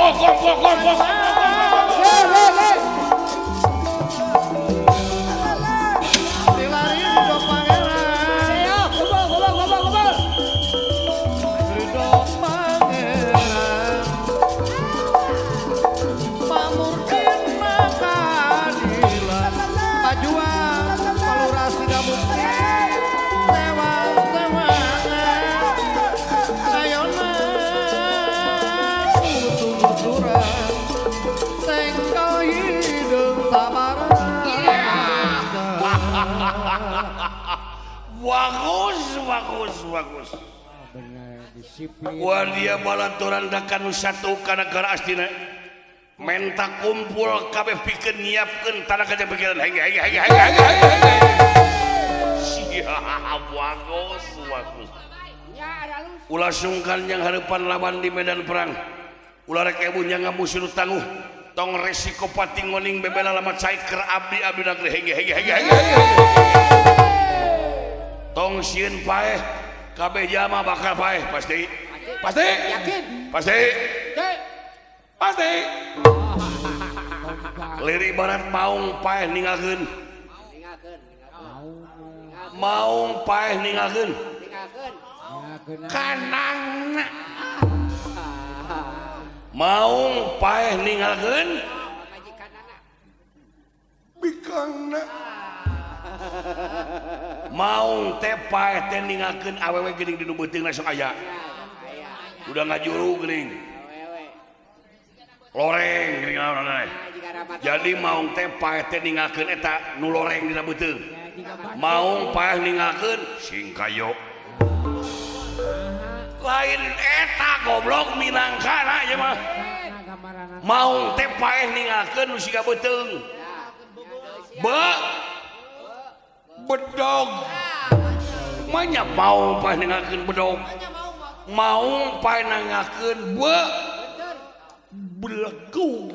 Kumpul kumpul kumpul. Bagus, bagus, bagus. Wah dia balanturan dakan satu kana negara astina. Menta kumpul kabeh pikeun nyiapkeun tanah kaja pikiran henge henge henge henge henge. Siap, bagus, bagus. Ulah sungkan yang hareupan lawan di medan perang. Ulah rek ebuh nya ngamusuh tangguh. Tong resiko pati ngoning bebela lama cai keur abdi abdi negeri henge henge henge henge. Tong sieun paeh kabeh jalma bakal paeh pasti pasti yakin pasti pasti lirik barat maung paeh ninggalkeun maung paeh ninggalkeun kanangna maung paeh ninggalkeun bikangna maung teh paeh teh ninggalkeun awewe geuning di nu beuteungna sok aya udah ngajuru geuning loreng geuning naon jadi maung teh paeh teh ninggalkeun eta nu loreng dina beuteung maung paeh ninggalkeun singkayo lain eta goblok minangkana ieu mah maung teh paeh ninggalkeun nu siga beuteung be bedog manya maung paeh ninggalkeun bedog maung paeh ninggalkeun be belegu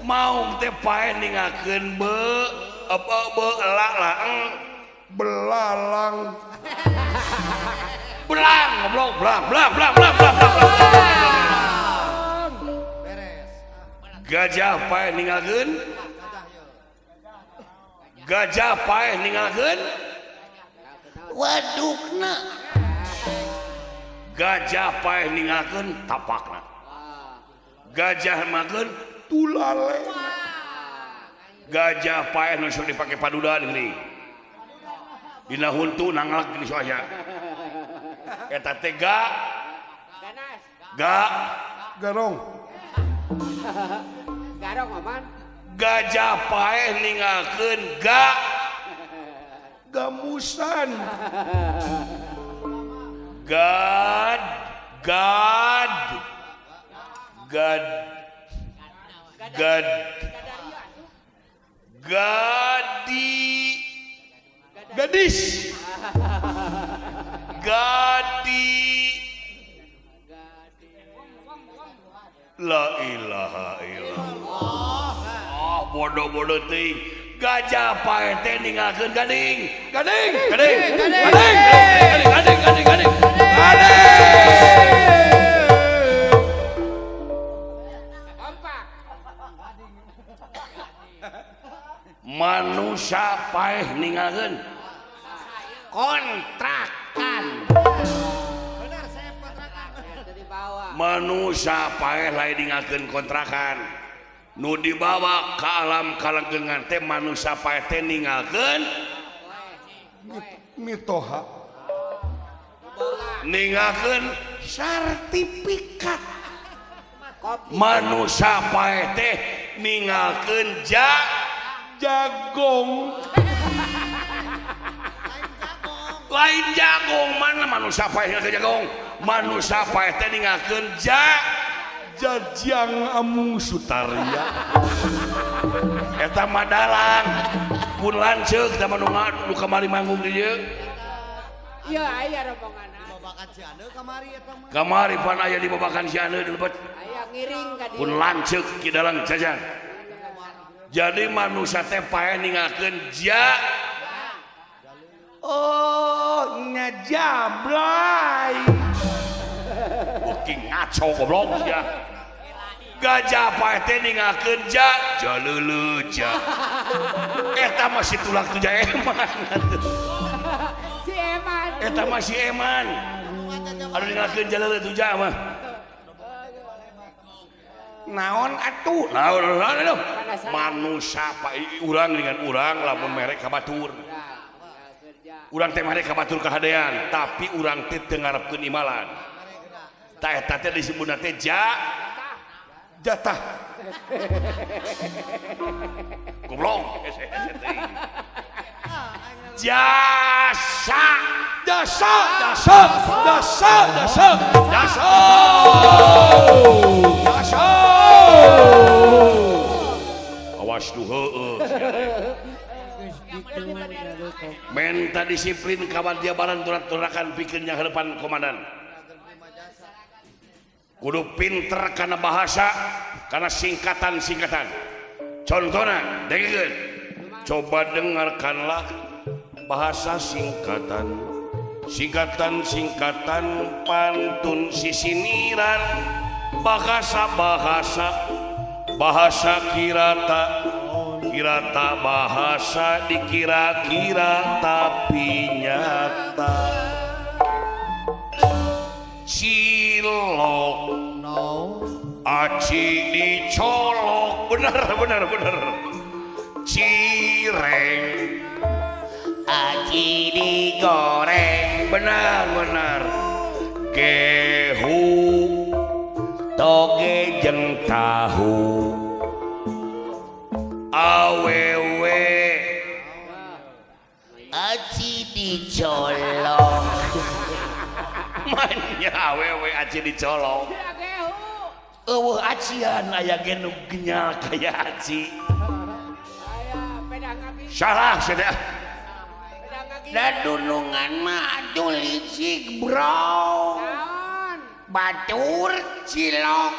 maung teh paeh ninggalkeun be apa be la belalang belang goblok belang belang belang belang belang belang gajah paeh ninggalkeun gajah paeh ninggalkeun wadukna gajah paeh ninggalkeun tapakna gajah makeun tulalena gajah paeh nu sok dipake padudan geuning dina huntu nanglak geuning sok aya eta teh ga ga garong garong aman gajah paeh ninggalkeun ga gamusan gad gad gad gad gadi gadis gadi la ilaha illallah. Oh bodoh-bodoh teuing gajah paeh teh ninggalkeun gading gading gading gading gading gading gading gading manusia paeh ninggalkeun kontrakan. Benar, saya kontrakan dari bawah. Manusia paeh lain ninggalkeun kontrakan nu dibawa ke alam kalenggengan teh manusia paeh teh ninggalkeun mitoha ninggalkeun sertifikat manusia paeh teh ninggalkeun jagong lain jagong mana manusia paeh ninggalkeun jagong manusia paeh teh ninggalkeun jajang Amung Sutarya eta mah dalang pun lanceuk tah mah nu kamari manggung di dieu ieu aya rombongan dibabakan si Ane kamari eta mah kamari pan aya dibabakan si Ane di lebet aya ngiring ka dieu pun lanceuk ki dalang jajang. Jadi manusia teh paeh ninggalkeun ja oh nyajablay. Fucking ngaco goblok sia. Gajah paeh teh ninggalkeun ja jaleuleuh ja. Eta mah si tulak tuh ja eman. Si eman. Eta mah si eman. Anu ninggalkeun jaleuleuh tuh ja mah. Naon atuh? Naon naon manusia pak urang dengan urang lamun merek ka batur. Urang teh merek ka batur kahadean, tapi urang teh teu ngarepkeun imalan. Tah eta teh disebutna teh jatah. Goblok. Jasa, jasa, jasa, jasa, jasa, jasa. Jasa. Awas nu heueuh. Menta disiplin kawan dia baran turat-turakan pikirnya harapan komandan. Kudu pinter karena bahasa, karena singkatan-singkatan. Contohnya, dengerin. Coba dengarkanlah bahasa singkatan. Singkatan-singkatan pantun sisiniran, bahasa-bahasa, bahasa kirata, kirata bahasa dikira-kira tapi nyata. Cilok, no. Aci dicolok, bener bener bener. Cireng, aci digoreng, benar benar. Gehu, toge jeung tahu. Awewe, aci dicolok. Manya awewe aci dicolok. Eueuh acian aya ge nu genyal kaya aci. Salah sia. Da dunungan mah atuh licik bro. Batur cilok.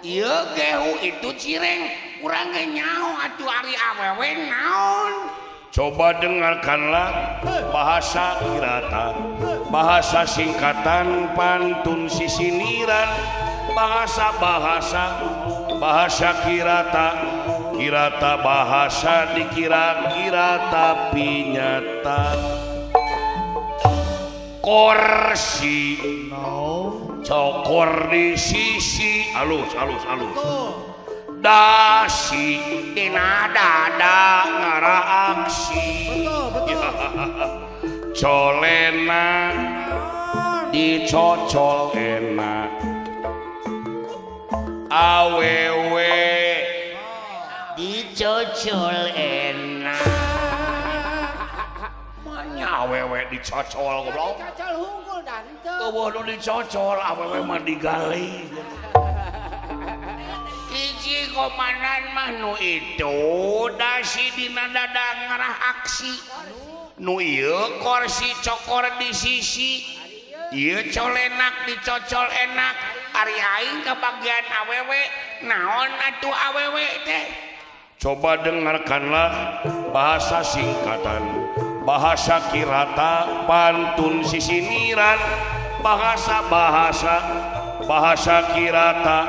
Ieu gehu itu cireng. Urang ge nyaho atuh ari awewe naon. Coba dengarkanlah bahasa kirata, bahasa singkatan pantun sisiniran, bahasa-bahasa, bahasa kirata, kirata bahasa dikira-kira tapi nyata. Korsi, cokor di sisi, alus alus alus. Dasi dina dada ngara aksi. Betul, betul. Colena dicocol enak. Awewe dicocol enak. Manya awewe dicocol goblok. Dicocol hungkul dah henteu. Eueuh nu dicocol awewe mah digali. Hiji komandan mah nu itu dasi dina dada ngarah aksi. Nu ieu korsi cokor di sisi. Ieu colenak dicocol enak. Ari aing kabagian awewe naon atuh awewe teh. Coba dengarkanlah bahasa singkatan, bahasa kirata, pantun sisiniran, bahasa-bahasa, bahasa kirata,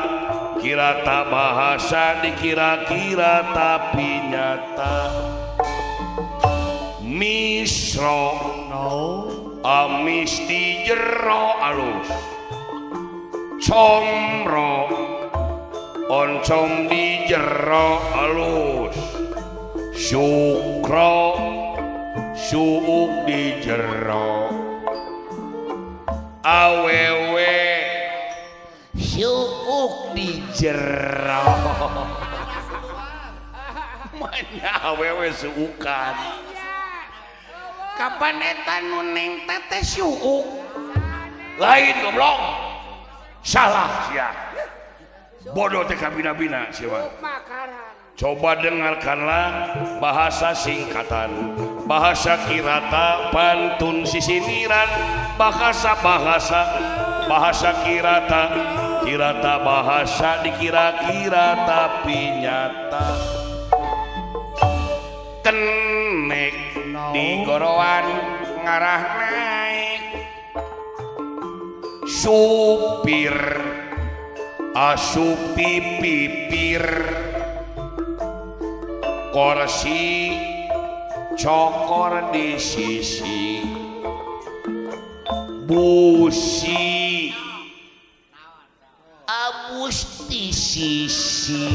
kirata bahasa dikira-kira tapi nyata. Misro, no. Amis di jero alus. Comro, oncom di jero alus. Sukro, suuk di jero. Awewe, suuk di jero. Manya awewe suukan. Kapan eta nu neng teh suuk? Lain goblok. Salah sia. Bodoh teh kabina-bina sia. Coba dengarkanlah bahasa singkatan, bahasa kirata, pantun sisiniran, bahasa-bahasa, bahasa kirata, kirata bahasa dikira-kira tapi nyata. Kenek di goroan ngarah naik. Supir asup di pipir korsi cokor di sisi busi abus di sisi.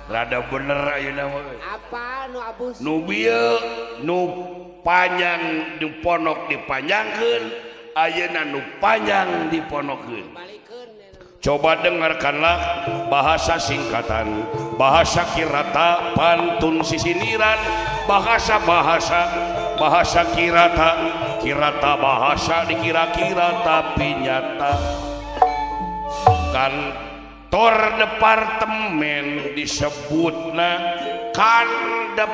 Rada bener ayeuna mah. Apa nu abus? Nu bieu nu panjang di ponok dipanjangkeun, ayeuna nu panjang diponokeun. Coba dengarkanlah bahasa singkatan, bahasa kirata, pantun sisindiran, bahasa-bahasa, bahasa kirata, kirata bahasa dikira-kira tapi nyata. Kantor departemen disebutna kandep,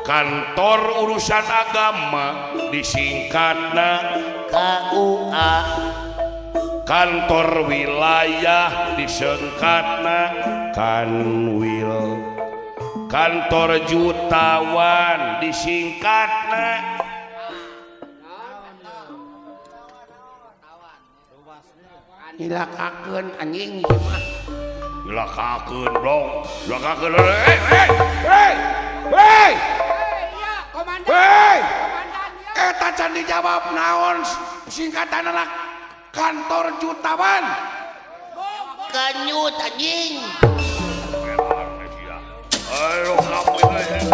kantor urusan agama disingkatna KUA. Kantor wilayah disingkatna Kanwil, kantor jutawan disingkatna dilakakeun anjing ieu mah. Dilakakeun dong, dilakakeun. Hei hei hei hei. Komandan. Hei. Komandan ya. Eta can dijawab naon singkatan anak kantor jutawan. Kanyut anjing. Ayo kamu itu.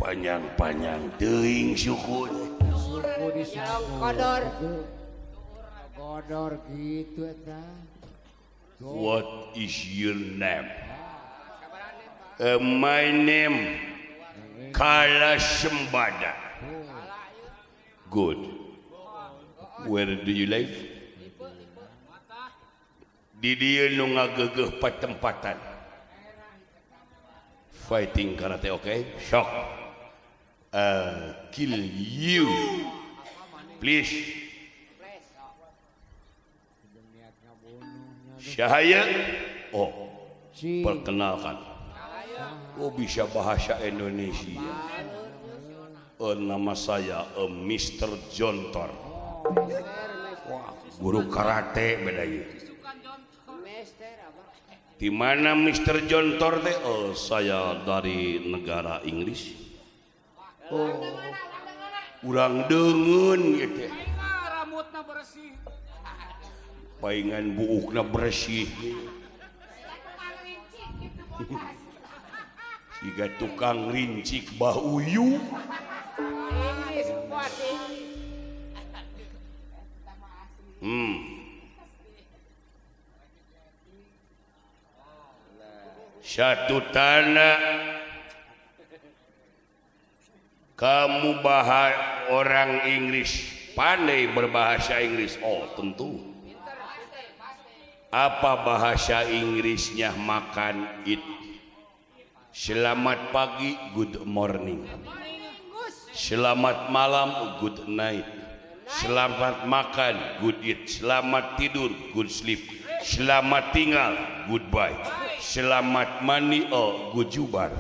Panjang-panjang teuing suku kodor kodor gitu eta. What is your name? My name Kala Sembada. Good. Where do you live? Di dieu nu ngagegeuh patempatan. Fighting karate, oke? Shock. Kill you. Please. Syahaya. Oh, perkenalkan. Oh, bisa bahasa Indonesia. Nama saya Mr. Jontor. Wah, guru karate beda ieu. Di mana Mr. Jontor teh? Oh, saya dari negara Inggris. Oh, urang deungeun ieu teh. Rambutna bersih. Paingan buukna bersih. Siga tukang rincik bah uyu. Satu tanah kamu bahas orang Inggris pandai berbahasa Inggris. Oh tentu. Apa bahasa Inggrisnya makan it? Selamat pagi, good morning. Selamat malam, good night. Selamat makan, good eat. Selamat tidur, good sleep. Selamat tinggal, goodbye. Selamat mandi, oh gujubar.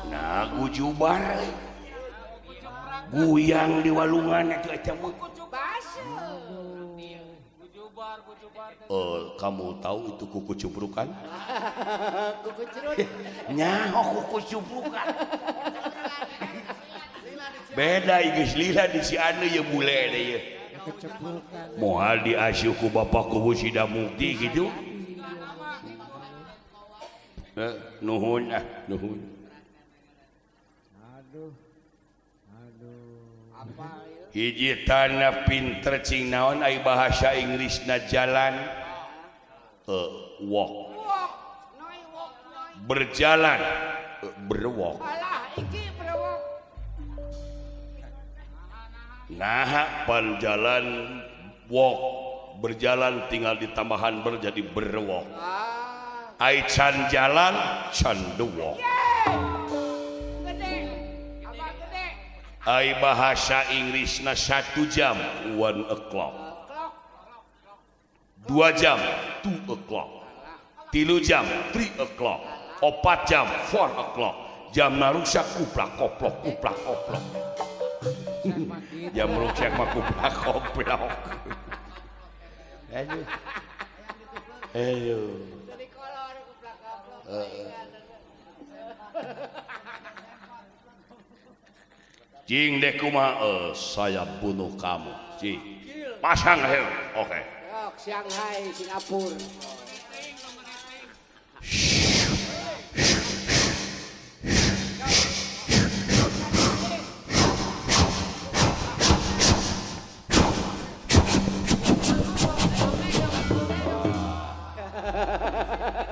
Nah, gujubar. Guyang di walungan itu eta mah. Kamu tahu itu kuku cuprukan? Kuku curut. Nyaho kuku cuprukan. Beda geus lila di si anu ye bule deh ye. Moal diasuh ku bapak kubu Sida Mukti gitu. Nuhun ah, nuhun. Aduh. Aduh. Apa hiji tanah pinter cing naon ai bahasa Inggrisna jalan walk. Berjalan berwalk. Nah panjalan walk berjalan tinggal ditambahan ber jadi berwalk. Ai can jalan can the walk. Ai bahasa Inggrisna 1 jam 1 o'clock, 2 jam 2 o'clock, 3 jam 3 o'clock, 4 jam 4 o'clock. Jam rusak kuplak koplok kuplak koplok. Jam rusak mah kuplak koplok. Aduh. Aduh. Jing deh kumaha, saya bunuh kamu. Jing. Pasang hel. Oke. Shanghai, Singapura.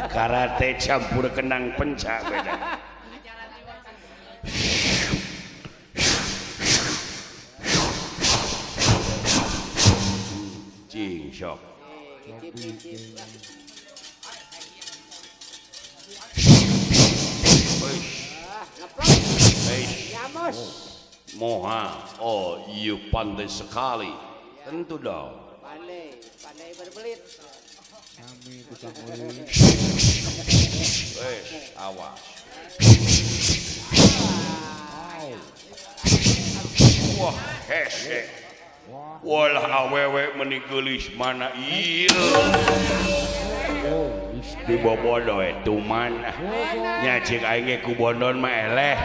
Karate campur kenang pencak beda. Cing sok. Moha, oh you pandai sekali. Tentu dong. Pandai, pandai berbelit. Kami tukang uli. Awas. Wah, hese. Walah awewe meni geulis mana ieu. Dibobodo we tuman. Nya cik aing ge ku bondon mah eleh.